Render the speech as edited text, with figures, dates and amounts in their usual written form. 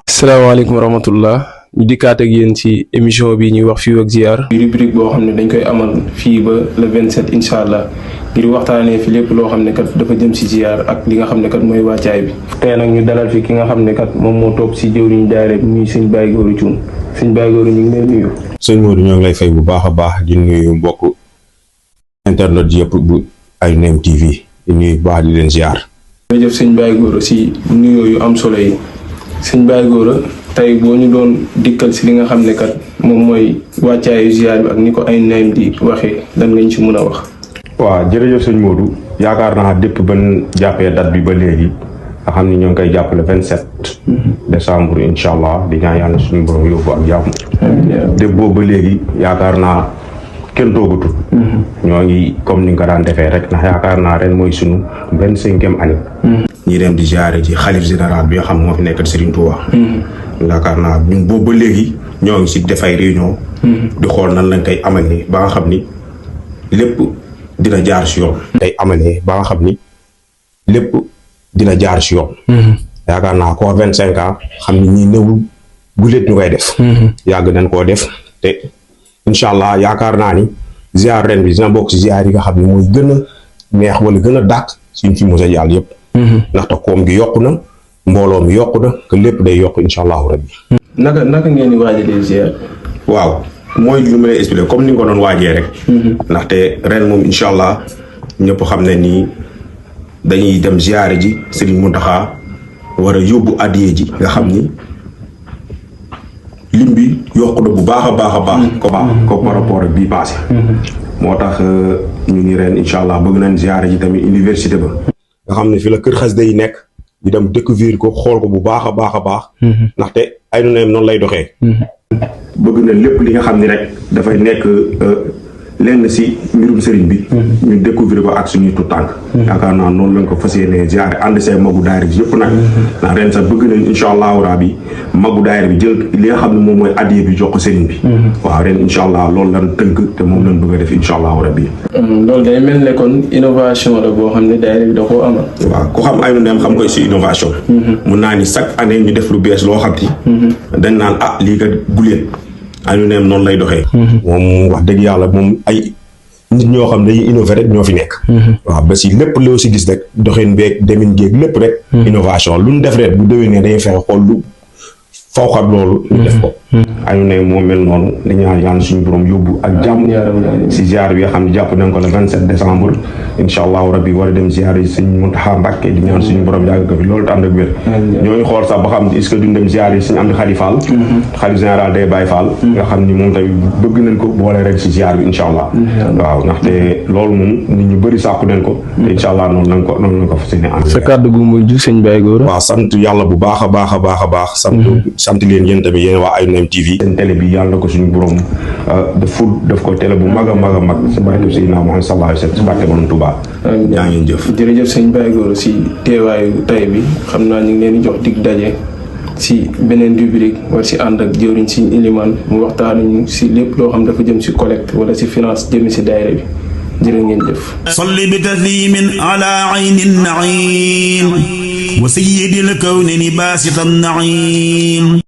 asalaamaaleykum wa rahmatullah ñu dikkaat ak yéen ci émission bi ñuy wax fii ak ziar rubrique boo xam ne dañ koy amal fii ba le 27 incha allah ngir waxtaanee fi lépp loo xam ne kat dafa jëm si ziar ak li nga xam ne kat mooy wàccaay bi. tey nag ñu dalal fi ki nga xam ne kat moom moo toog si jëwriñu daayira bi muy sëñ Baye Gora Thioune. sëñ Baye Gora ñu ngi lay nuyu. sëñ Modou ñoo ngi lay fay bu baax a baax di nuyu mbokk internet yëpp bu Aynou Néne TV di nuyu bu baax di leen ziar. jërëjëf sëñ Baye Gora si nuyoo yu am solo yi sëñ Baye Gora tey boo ñu doon dikkal si li nga xam ne kat moom mooy wàccaayu ziar bi ak ni ko Aynou Néne di waxee lan nga ñu si mën a wax. waaw jërëjëf sëñ Modou yaakaar naa depuis ban jàppee date bi ba léegi nga xam ni ñoo ngi koy jàppale 27 décembre incha allah di ñaan yàlla suñu borom yóbbu ak jàmm. dépp boobu ba léegi yaakaar naa kenn toogatul. ñoo ngi comme ni nga ko daan defee rek ndax yaakaar naa ren mooy suñu 25e année. ñi dem di ziare ci xalif général bi nga xam moo fi nekk Serigne Touba. yaakaar naa ñun boobu ba léegi ñoo ngi si def ay réunion. di xool nan lañ koy amalee ba nga xam ni lépp dina jaar si yoon. tey amalee ba nga xam ni lépp dina jaar si yoon. yaakaar naa ko 25 ans xam ni ñi néewul guléet ñu koy def. yàgg nañ koo def te incha allah yaakaar naa ni ziar ren bi dina bokk si ziar yi nga xam ni mooy gën a neex wala gën a dàq suñ fi mos a jàll yëpp. ndaxte koom gi yokku na mbooloo mi yokku na que lépp day yokk incha allahu rabbi. naka ngeen di waajalee ziar. waaw mooy li ma lay expliqué comme ni nga ko doon waajee rek. ndaxte ren moom incha allah ñëpp xam ne nii dañuy dem ziare ji Serigne Mountakha war a yóbbu addiye ji nga xam ni lim bi yokku na bu baax a baax a baax. ko par rapport ak bii passé. moo tax ñu ngi ren incha allah bëgg nañ ziare ji tamit université ba. nga xam ne fi la kër xasida yi nekk di dem découvrir ko xool ko bu baax a baax a baax. ndaxte Aynou Néne noonu lay doxee. bëgg na lépp li nga xam ni rek dafay nekk lenn si mbirum sëriñ bi. ñu découvrir ko ak suñuy tout tànk. yaakaar naa noonu lañ ko fas yéenee ziare ànd see magu daayira bi yëpp nag. ndax ren sax bëgg nañ incha allahu rabi magu daayira bi jël li nga xam ne moom mooy addiye bi jox ko sëriñ bi. waaw ren incha allah loolu lan tënk te moom lañ bëgg a def incha allahu rabi. loolu day mel ne kon innovation la boo xam ne daayira bi da koo amal. waaw ku xam Aynou Néne xam koy si innovation. mun naa ni chaque année ñu def lu bees loo xam ni. dañ naan lii kat guléet. Aynou Néne noonu lay doxee. moom wax dëgg yàlla moom ay nit ñoo xam ne dañuy innover rek ñoo fi nekk. waaw ba si lépp loo si gis rek doxin beeg demin géeg lépp rek. innovation lu ñu def rek bu déwénee dañuy fexe xool lu fawxat loolu. ñu def ko. Aynou Néne moo mel noonu dañu ñaan yàlla suñu borom yóbbu ak jàmm. si ziar bi nga xam ne jàpp nañ ko le 27 décembre. incha allahu rabbi war a dem ziar yi suñu Mountakha Mbacké di ñaan suñu borom yàgg ko fi loolu te ànd ak wér. ñooñu xool sax ba xam est-ce que duñ dem ziar yi suñu am di Khady Fall. xalif général day Baye Fall. nga xam ni moom tamit bëgg nañ ko boole rek si ziar bi incha allah. waaw ndaxte loolu moom nit ñu bëri sàkku nañ ko. te incha allah noonu lañ ko fas yéene ànd. sa kàddu gu mujj sëñ Baye Gora. waaw sant yàlla bu baax a baax a baax a baax. sant leen yéen tamit yéen waa Aynou Néne TV. seen télé bi yàlla na ko suñu borom def ko télé bu mag a mag a mag si barke Seydina Muhammad sallallahu alayhi wa sallam si barke Borom Touba. yaa ngi jëf jërëjëf sëñ Baye Gora si teewaayu tay bi xam naa ñu ngi leen di jox dig daje si beneen rubrique war si ànd ak jëwriñ si ilimaan mu waxtaanuñu si lépp loo xam dafa jëm si collecte wala si finance jëmi si daayira bi jërë ngeen jëf. salli bi taslimin ala ayni naim wa sayyidil kawnini baasitan naim